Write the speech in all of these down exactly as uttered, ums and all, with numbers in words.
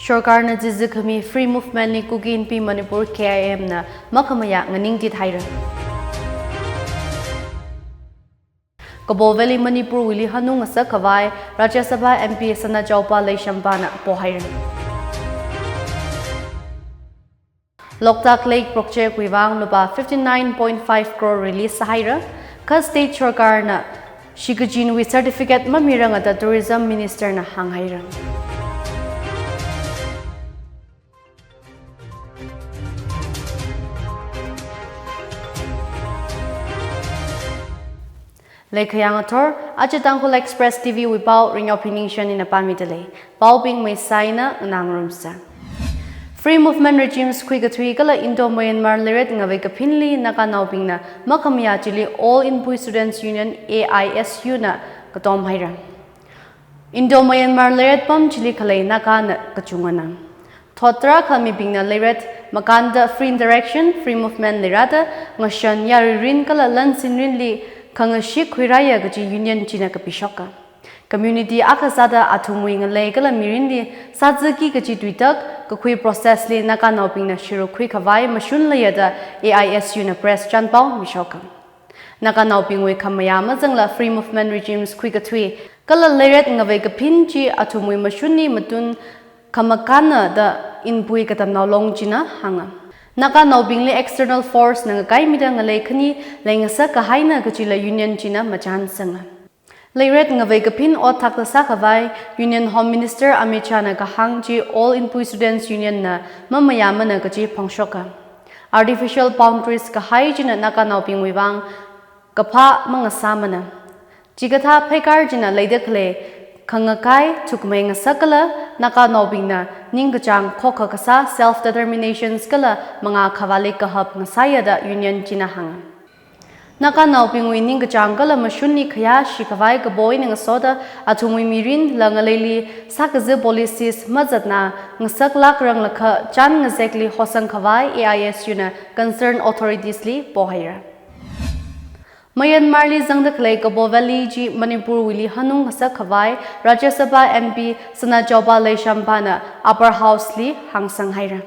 Sorkarna chizi khami Free Movement li Kuki Inpi Manipur, K I M na makhamayā nganingtit haira. Kapo Valley Manipur wuili hanung ngasak khavai Rajya Sabha M P Sanajaoba Leishemba na pohaira. Loktak Lake Project wui vang lupā fifty-nine point five crore release sāhaira, kha State Sorkarna shikachinwui certificate mamiranga da Tourism Minister na hānghaira. Leikhayang athor, aja Tangkhul Express T V wui pao Ringyao Phiningshan ina pāmidalei. Paobing meisaina nganāngarumsa. Free Movement Regimes khuikathui kala Indo-Myanmar leiret ngavei kaphinli Naganaobingna makhamayā chili All Inpui Students Union, A I S U na katom haira. Indo-Myanmar leiret pam chili khalei Nagana kachungana. Thot tarākha mibingna leiret makānda free interaction, free movement leirāda ngashan, yaririn kala lan sinrinli khangashik khuirāya kaji union china kapishoka. Community akha sāda athumwui ngalei kala mirinli sāzaki kaji tuitak kakhui process li Naganaobingna shuruk khuikhavai mashun leiya da A I S U na press chānpao mishoka. Naganaobingwui khamayā mazangla Free Movement Regimes khuikathui kala leiret ngavei kaphin chi athumwui mashunli matun khamakāna da Inpui Katamnao Long china hānga. Naganaobingli external force na ngakaimida ngalei khani leingasak kahaina kajila union china machānsanga. Leiret ngavei kaphin ot thakta sākhavai Union Home Minister Amit Shah na kahāng chi All Inpui Students Union na mamayāmana kaji phongshoka. Artificial boundaries kahai china Naganaobingwui vang kaphā mangasāmana. Chikathā pheikar china leida khalei khangakai thukmei ngasak kala Naganaobingna ningkachāng khokha kasā self determinations kala mangā khavāli kahap ngasāya da union china hānga. Naganaobingwui ningkachāng kala mashunli khayā shikhavai kapo eina ngasoda athumwui mirinla ngaleili sākazi policies mazatna ngasaklākranglakha chān ngazekli hosang khavai A I S U na concerned authorities li pohaira. Myanmar li zangda khalei Kapo Valley chi Manipur wuili hanung ngasak khavai Rajya Sabha M P Sanajaoba Leishemba na Upper House li hāngsang haira.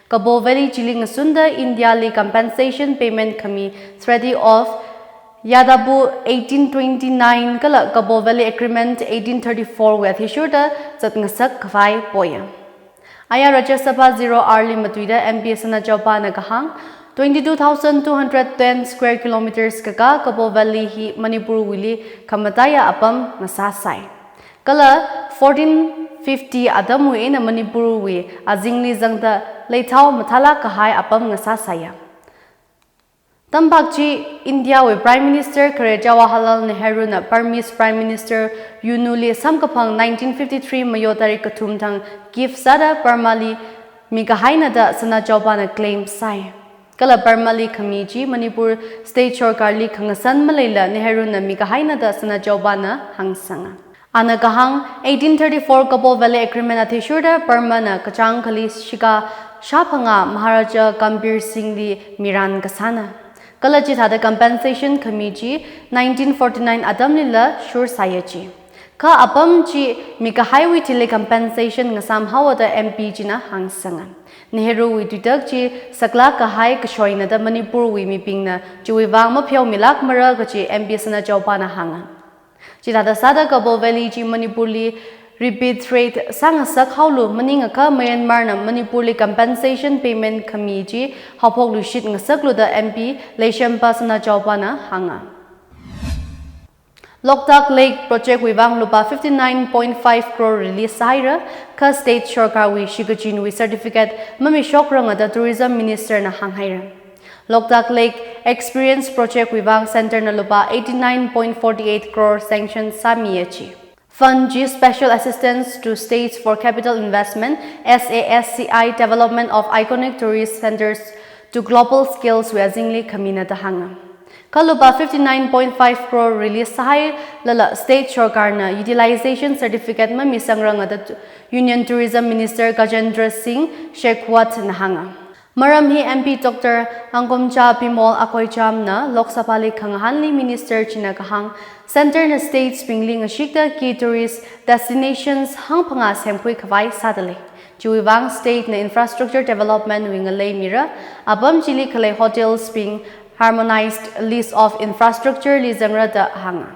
Kapo Valley chili ngasunda India li compensation payment khami Treaty of Yadapu eighteen twenty-nine kala Kapo Valley Agreement eighteen thirty-four wui athishurda zatngasak khavai poya. Aya Rajya Sabha zero hour li matuida M P Sanajaoba na kahāng, twenty-two thousand two hundred ten square kilometers kakā Kapo Valley hi Manipur wuili khamataiya apam ngasāsai. Kala fourteen fifty atamwui eina Manipur wui azingli zangda leithao mathālāk kahai apam ngasāsaiya. Tampak chi India wui Prime Minister khare Jawaharlal Nehru na Burmese Prime Minister U Nu li samkaphang nineteen fifty-three Mayo tarik kathum thang gift sāda Burma li mikahaina da Sanajaoba na claim sai. Kala Burma li khami chi Manipur State Sorkar li khangasan maleila Nehru na mikahaina da Sanajaoba na hāngsanga. Ana kahāng, eighteen thirty-four Kapo Valley Agreement athishurda Burma na kachāng akhali shikha shāphangā Maharaja Gambhir Singh li miran kasāna. Kala chithāda compensation khami chi nineteen forty-nine atamlila shursaiya chi. Kha apam chi mikahaiwui thili compensation ngasām haowa da M P china hāngsanga. Nehru wui tuitak chi saklāk kahai kashoina da Manipur wui mibingna chiwui vang mapheomilākmara kaji M P Sanajaoba na hānga. Chithāda sāda Kapo Valley chi Manipur li repatriate sāngasak haolu maningakha Myanmar na Manipur li compensation payment khami chi haophokluishit ngasaklu da M P Leishemba Sanajaoba na hānga. Loktak Lake Project wui vang lupā fifty-nine point five crore release sāhaira, kha State Sorkar wui shikachinwui certificate mamishokrang da Tourism Minister na hānghaira. Loktak Lake Experience Project wui vang Centre na lupā eighty-nine point forty-eight crore sanction sāmiya chi. Fund chi Special Assistance to States for Capital Investment, S A S C I, Development of Iconic Tourist Centres to Global Scales wui azingli khamina da hānga. Kha lupā fifty-nine point five crore release sāhailala State Sorkar na utilization certificate mamisangrang da Union Tourism Minister Gajendra Singh Shekhawat na hānga. Maram hi M P Doctor Angomcha Bimol Akoijam na Lok Sabha li khangahānli Minister china kahāng, Centre na States bingli ngashikda key tourist destinations hangphangā semkhui khavai sādalei. Chiwui vang state na infrastructure development wui ngalei mira, apam chili khalei hotels bing harmonized list of infrastructure li zangra da hānga.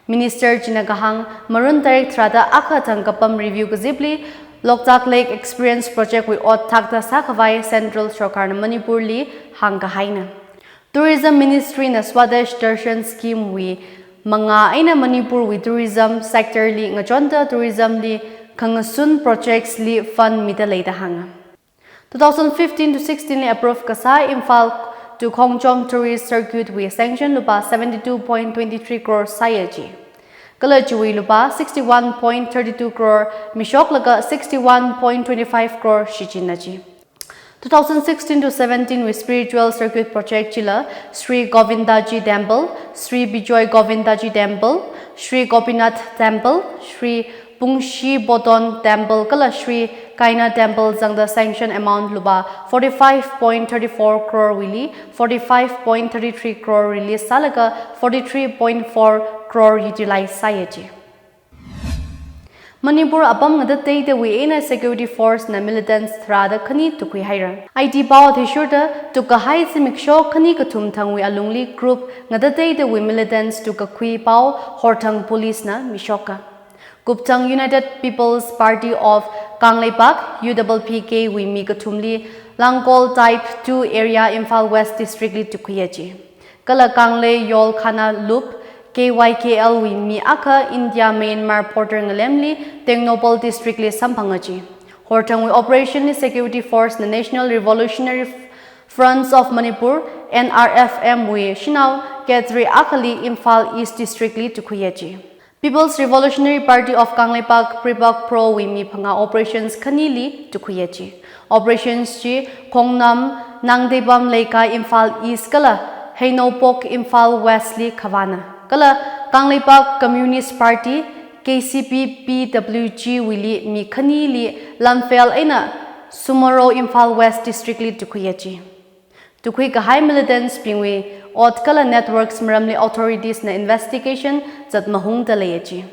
Minister china kahāng, Marun tarik tharāda akha thang kapam review kazipli Loktak Lake Experience Project wui ot thakta sākhavai Central Sorkarna Manipur li hāngkahaina. Tourism Ministry na Swadesh Darshan Scheme wui mangā eina Manipur wui tourism sector li ngachonda tourism li khangasun projects li fund mida leida hānga. Two thousand fifteen to sixteen li approve kasā Imphal to Khongjom Tourist Circuit wui sanction lupā seventy-two point twenty-three crore sāya ji. Kala chiwui lupā sixty-one point thirty-two crore mishoklaga sixty-one point twenty-five crore shichinna ji. Two thousand sixteen to seventeen wui spiritual circuit project chila Sri Govindaji Temple, Sri Bijoy Govindaji Temple, Sri Gopinath Temple, Sri Pungshi Bodon Temple kala Sri Kaina Temple zangda sanction amount lupā forty-five point thirty-four crore wuili forty-five point thirty-three crore release sālaga forty-three point four crore utilize sāya ji. Manipur apam ngatateitawui eina security force na militants tharāda khani tukhuihaira. I T pao athishurda tukkahai zimiksho khani kathum thangwui alungli group ngatateitawui militants tukkakhui pao Horthang police na mishoka. Kupthang United People's Party of Kangleipak, U P P K wui mi kathumli Langkol Type two area Imphal West District li tukhuiya ji. Kala Kanglei Yol Khana Lup, K Y K L wui mi akha India Myanmar border ngalemli Tengnoupal District li samphanga ji. Horthang wui operation li security force na National Revolutionary Fronts of Manipur, N R F M wui shanao cadre akhali Imphal East District li tukhuiya ji. People's Revolutionary Party of Kangleipak, PREPAK Pro wui mi phangā operations khanili tukhuiya ji. Operations chi Khongnam, Nangdeipam Leikai Imphal East kala Heinoupok Imphal West li khavāna. Kala Kangleipak Communist Party, K C P P W G wuili mi khanili Lamphel eina Sumoro Imphal West District li tukhuiya ji. Tukhuikahai militants bingwui ot kala networks maramli authorities na investigation zat mahungda leiya ji.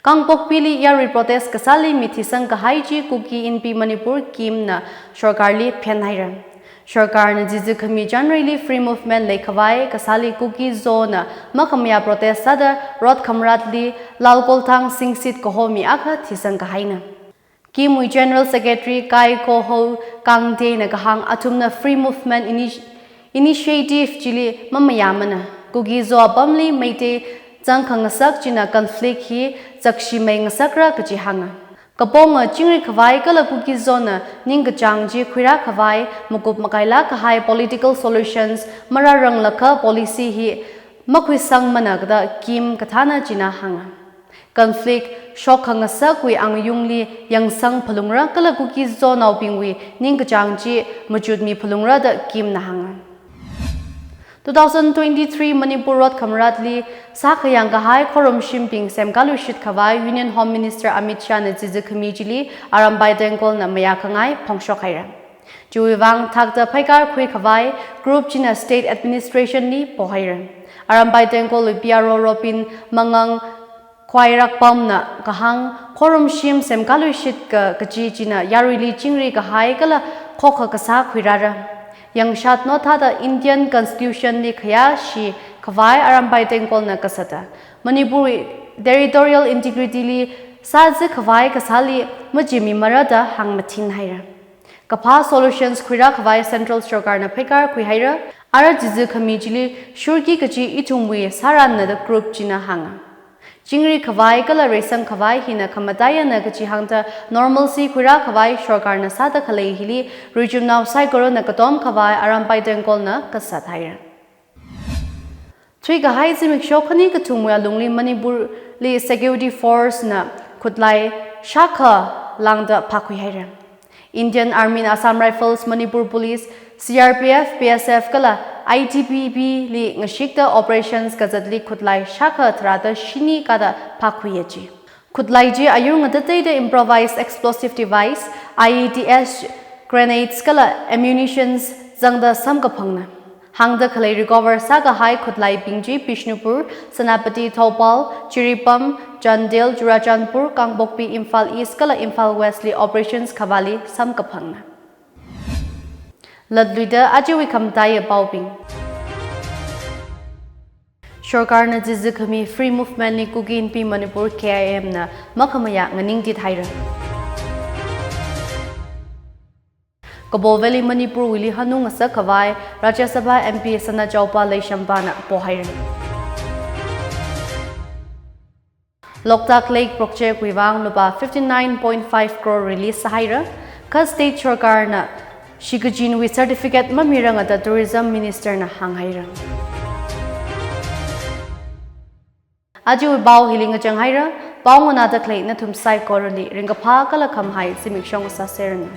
Kangpokpili yarui protest kasāli mi thisangkahai chi Kuki Inpi Manipur, KIM na sorkarli phenhaira. Sorkarna jijikhami January li free movement leikhavai kasāli Kuki Zo na makhamayā protest sāda Rot Khamratli Lalkolthang Singsit kaho mi akha thisangkahaina. KIM wui General Secretary Kai Koho Kangte na kahāng athumna free movement ini-, initiative chili mamayāmana. Kuki Zo apamli Meitei zangkhangasak china conflict hi zakshimei ngasakra kaji hānga. Kaponga chingri khavai kala Kuki Zo na ningkachāng chi khuirākhavai makup makailākahai political solutions marāranglakha policy hi makhuisangmana da KIM kathāna china hānga. Conflict shokkhangasakwui angayungli yangsang phalungra kala Kuki Zonaobingwui ningkachāng chi machutmi phalungra da KIM na hānga. Two thousand twenty-three Manipur Rot Khamratli sākhayangkahai khorumshimbing semkaluishit khavai Union Home Minister Amit Shah na jijikhami chili Arambai Tengkol na mayākhangai phongshokhaira. Chiwui vang thakta phaikar khuikhavai group china state administration li pohaira. Arambai Tengkol wui P R O Robin Mangang Khwairakpam na kahāng khorumshim semkaluishit ka kachi china yaruili chingri kahai kala khokha kasā khuirāra. Yangshat no thāda Indian Constitution li khayāshi khavai Arambai Tengkol na kasāta. Manipur wui territorial integrity li sāzi khavai kasāli majimimara da hāngmathinhaira. Kaphā solutions khuirākhavai Central Sorkarna phaikar khuihaira, ara jijikhami chili shurki kachi ithumwui sāranna da group china hānga. Chingri khavai kala reisang khavai hina khamataiya na kachi hāngda normalcy khuirākhavai Sorkarna sāda khalei hili, ruichumnao saikorana katom khavai Arambai Tengkol na kasāthaira. Thuikahai zimiksho khani kathumwui alungli Manipurli security force na khutlai shākha lāngda phākhuihaira. Indian Army na Assam Rifles, Manipur Police, C R P F, B S F kala I T B P li ngashikta operations kazatli khutlai shākha tharāda shini kāda phākhuiya ji. Khutlai chi ayur ngatateida improvised explosive device, I E Ds, grenades kala ammunitions zangda samkaphangna. Hāngda khalei recover sākahai khutlaibing chi Bishnupur, Senapati, Thoubal, Jiribam, Chandel, Churachandpur, Kangpokpi, Imphal East kala Imphal West li operations khavāli samkaphangna. Latluida ajawui khamataiya paobing. Sorkarna chizikhami Free Movement li Kuki Inpi Manipur K I M na makhamayā nganingtit haira. Kapo Valley Manipur wuili hanung ngasak khavai Rajya Sabha M P Sanajaoba Leishampana pohaira. Loktak Lake Project wui vang lupā fifty-nine point five crore release sāhaira, kha state sorkarna shikachinwui certificate mamiranga da Tourism Minister na hānghaira. Ajawui pao hili ngachang haira, pao nganāda khalei nathum saikorali ringkaphā kala khamahai zimiksho sāseranu.